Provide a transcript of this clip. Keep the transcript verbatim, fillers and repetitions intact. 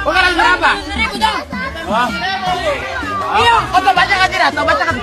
Bukan lagi berapa? Wah. Iya, otak baca kan tidak? Otak baca kan?